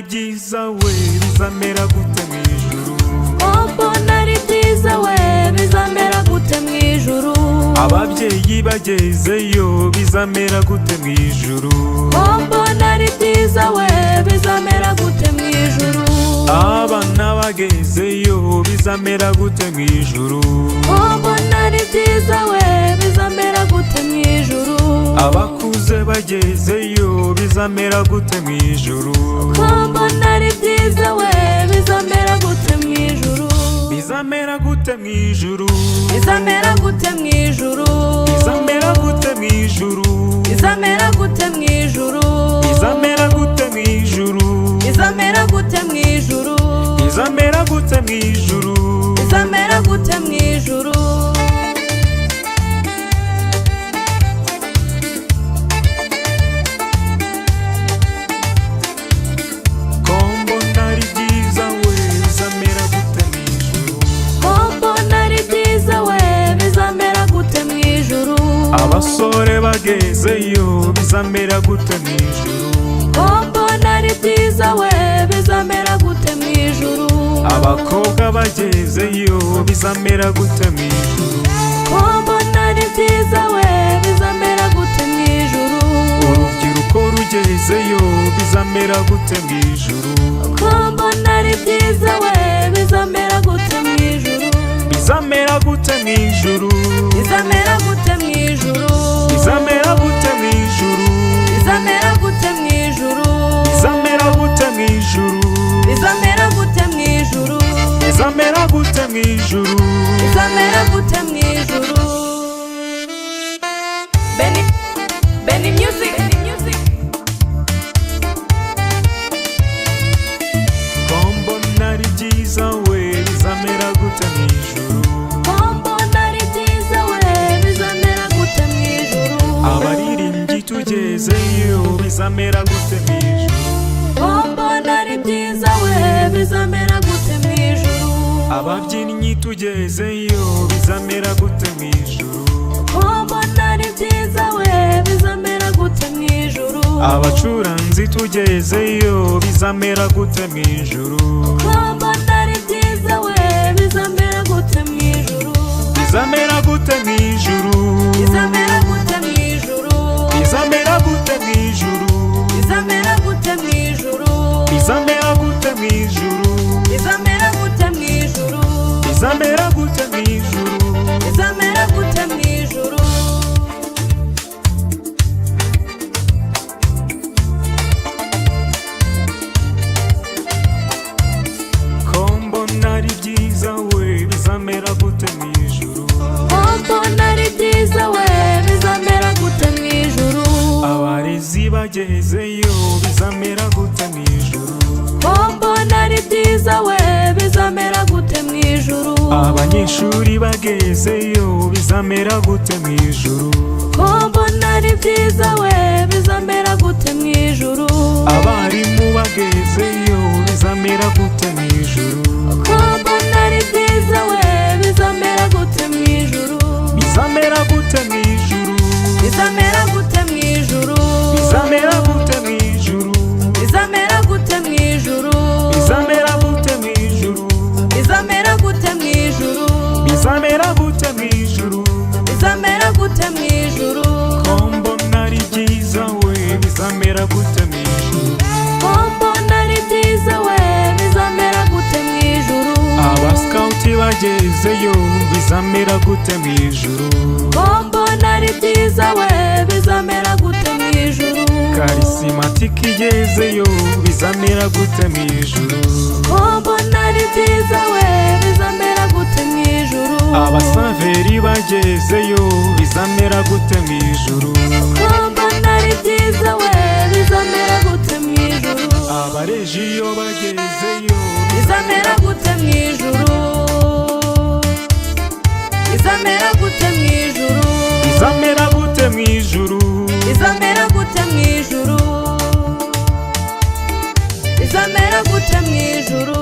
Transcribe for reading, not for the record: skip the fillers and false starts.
ari byiza we, bizamera gute mu ijuru? Ko mbona ari byiza we, bizamera gute mu ijuru? Ababyeyi bagezeyo, bizamera gute mu ijuru? Ko mbona ari byiza we, bizamera gute mu ijuru? Abana bagezeyo, bizamera gute mu ijuru? Ko mbona ari byiza we, bizamera gute mu ijuru? Abakuze bagezeyo, bizamera gute mu ijuru? Ko mbona ari byiza we, bizamera gute mu ijuru? Bizamera gute mu ijuru? Bizamera gute mu ijuru? Bizamera gute mu ijuru? Bizamera gute mu ijuru? Bizamera gute mu ijuru? Bizamera gute mu ijuru? Bizamera gute mu ijuru? Bizamera gute mu ijuru? Ko mbona ari byiza we, bizamera gute mu ijuru? Ko mbona ari byiza we, bizamera gute mu ijuru? Abasore bagezeyo, bizamera gute mu ijuru? Ko mbona ari byiza we, bizamera gute mu ijuru? Abakobwa bagezeyo, bizamera gute mu ijuru? Ko mbona ari byiza we, bizamera gute mu ijuru? Urubyiruko rugezeyo, bizamera gute mu ijuru? Ko mbona ari byiza we, bizamera gute mu ijuru? Bizamera gute mu ijuru? Bizamera gute mu ijuru? Bizamera gute mu ijuru? Bizamera gute mu ijuru? Bizamera gute mu ijuru? Bizamera gute mu ijuru? Bizamera gute mu ijuru? Bizamera gute mu ijuru? Benny, Benny Music, Benny Music. Ko mbona ari byiza we, bizamera gute mu ijuru? Ko mbona ari byiza we, bizamera gute mu ijuru? Abaririmbyi tugezeyo, bizamera gute mu ijuru? Ko mbona ari byiza we, bizamera gute mu ijuru? Ababyinnyi tugezeyo, bizamera gute mu ijuru? Ko mbona ari byiza we, bizamera gute mu ijuru? Abacuranzi tugezeyo, bizamera gute mu ijuru? Ko mbona ari byiza we, bizamera gute mu ijuru? Bizamera gute mu ijuru? Bizamera gute mu ijuru? Bizamera gute mu ijuru? Bizamera gute mu ijuru? Bizamera gute mu ijuru? Bizamera gute mu ijuru? Bizamera gute mu ijuru? Bizamera gute mu ijuru? Ko mbona ari byiza we, bizamera gute mu ijuru? Ko mbona ari byiza we, bizamera gute mu ijuru? Abarezi bagezeyo, bizamera gute mu ijuru? Ko mbona ari byiza we, bizamera gute mu ijuru? Abanyeshuri bagezeyo, bizamera gute mu ijuru? Ko mbona ari byiza we, bizamera gute mu ijuru? Abarimu bagezeyo, bizamera gute mu ijuru? Ko mbona ari byiza we, bizamera gute mu ijuru? Bizamera gute mu ijuru? Bizamera gute mu ijuru? Bizamera gute mu ijuru? Bizamera gute mu ijuru? Bizamera gute mu ijuru? Bizamera gute mu ijuru? Bizamera gute mu ijuru? Bizamera gute mu ijuru? Ko mbona ari byiza we, bizamera gute mu ijuru? Ko mbona ari byiza we, bizamera gute mu ijuru? Abasikawuti bagezeyo, bizamera gute mu ijuru? Ko mbona ari byiza we, bizamera gute mu ijuru? Karisimatike igezeyo, bizamera gute mu ijuru? Ko mbona ari byiza we, bizamera gute mu ijuru? Abasaveri bagezeyo, bizamera gute mu ijuru? Ko mbona ari byiza we, bizamera gute mu ijuru? Abarejiyo bagezeyo, Bizamera gute mu ijuru? Bizamera gute mu ijuru? Bizamera gute mu ijuru? Bizamera gute mu ijuru? Bizamera gute mu ijuru?